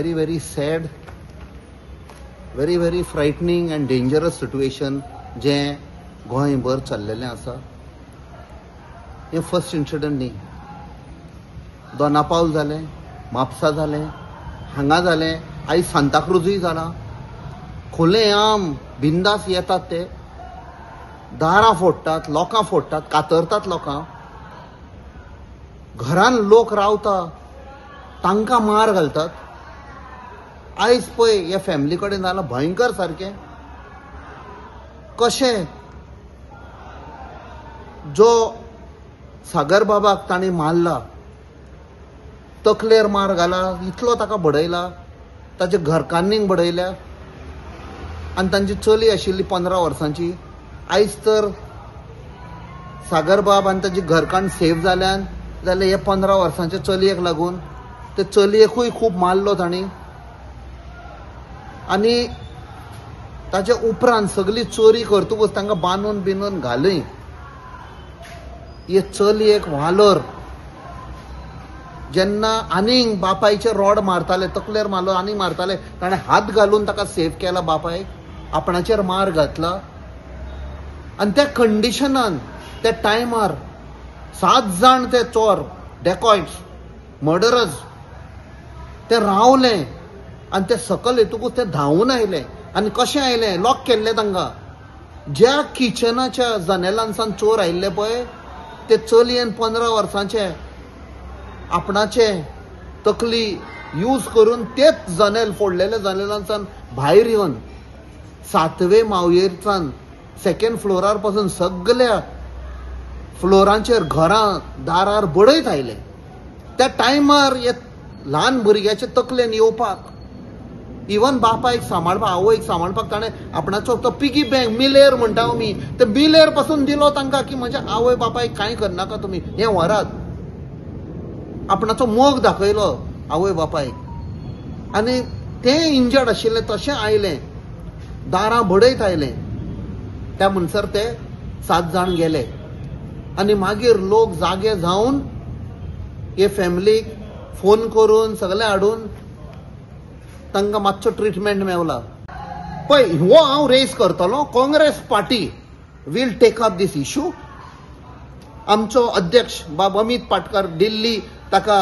Very very sad, very very frightening and dangerous situation जें गोंयभर चल्लेलें आसा. हें फर्स्ट इन्सिडंट न्ही. दोनापावल जालें, म्हापसा जालें, हांगा जालें, आयज सांताक्रुजूय जालां. खुलेआम बिंदास येतात ते, दारां फोडटात, लोकां फोडटात, कातरतात लोकां. घरान लोक रावता तांकां मार घालतात. आयज पळय ह्या फॅमिली कडेन जालां भयंकर सारकें. कशें जो सागर बाबाक तांणी मारला, तकलेर मार घाला, इतलो ताका बडयला, ताच्या घरकान्नीक बडयल्या आनी तांची चली आशिल्ली 15 वर्सांची. आयज तर सागर बाब आनी ताची घरकान्न सेफ जाल्यान जाल्यार हे 15 वर्सांच्या चलयेक लागून ते चलयेकूय खूब मारलो तांणी. आनी ताच्या उपरांत सगळी चोरी करतकूच तांकां बांदून बिंदून घाली. हे चलयेक वालोर जेन्ना आनीक बापायचे रॉड मारताले, तकलेर मारलो आनीक मारताले, ताणें हात घालून ताका सेफ केला बापायक, आपणाचेर मार घातला. आनी त्या कंडिशनान त्या टायमार 7 जाण ते चोर, डेकॉयट्स, मर्डरर्स ते रावले आनी ते सकल येतकूच ते धांवून आयले. आनी कशें आयले, लॉक केल्ले तांकां. ज्या किचनाच्या जनेलांसान चोर आयिल्ले पळय, ते चलयेन 15 वर्सांचे आपणाचे तकली यूज करून तेच जनेल फोडलेले जनेलांसान भायर येवन 7वे मावयेरसान सेकंड फ्लोरार पासून सगल्या फ्लोरांचेर घरां दारार बडयत आयले. त्या टायमार हे ल्हान भुरग्याचे तकलेन येवपाक, इवन बापायक सांबाळपाक, आवयक सांबाळपाक ताणें आपणाचो तो पिगी बँक मिलेर म्हणटा आमी, ते मिलेर पासून दिलो तांकां की म्हज्या आवय बापायक कांय करनाका तुमी, हें व्हरात. आपणाचो मोग दाखयलो आवय बापायक. आनी तें इंजर्ड आशिल्लें तशें आयलें, दारां बडयत आयलें. त्या म्हणसर ते 7 जाण गेले. आनी मागीर लोक जागे जावन हे फॅमिलीक फोन करून सगळें हाडून तांकां मातसो ट्रिटमेंट मेवला. पळय हो हांव रेस करतलो. Congress party will take up this issue. आमचो अध्यक्ष बाब अमीत पाटकर दिल्ली ताका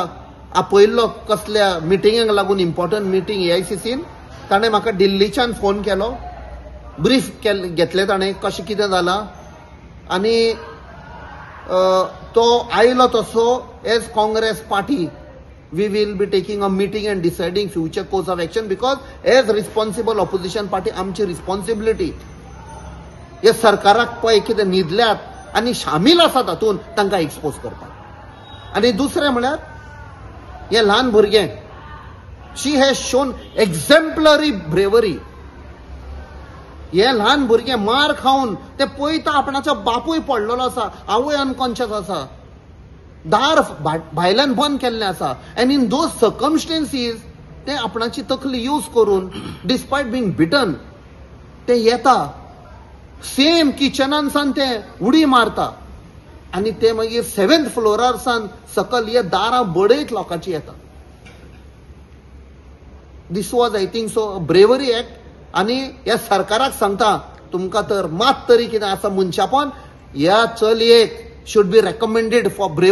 आपयल्लो कसल्या मिटिंगेक लागून, इम्पॉर्टंट मिटींग AICCन. ताणें म्हाका दिल्लीच्यान फोन केलो, ब्रीफ घेतलें ताणें कशें कितें जालां. आनी तो आयलो तसो as Congress party we will be taking a meeting and deciding future course of action, because as responsible opposition party आमची रिस्पॉन्सिबिलिटी हे सरकाराक पळय कितें न्हिदल्यात आनी शामील आसा तातूंत तांकां एक्सपोज करपाक. आनी दुसरें म्हळ्यार हे ल्हान भुरगें, she has shown exemplary bravery. हे ल्हान भुरगें मार खावन ते पळयता आपणाचो बापूय पडलेलो आसा, आवय अनकॉन्शियस आसा, दार भायल्यान बंद केल्लें आसा. एंड इन those circumstances ते आपणाची तकली यूज करून डिस्पायट बींग बिटन ते येता, सेम किचनानसान ते उडी मारता आनी ते मागीर 7th फ्लोरार सान सकल हे दारां बडयत लोकांची येता. This was I think so bravery act. आनी ह्या सरकाराक सांगता, तुमकां तर मात तरी कितें आसा मनशापण, ह्या चलयेक should be recommended for bravery.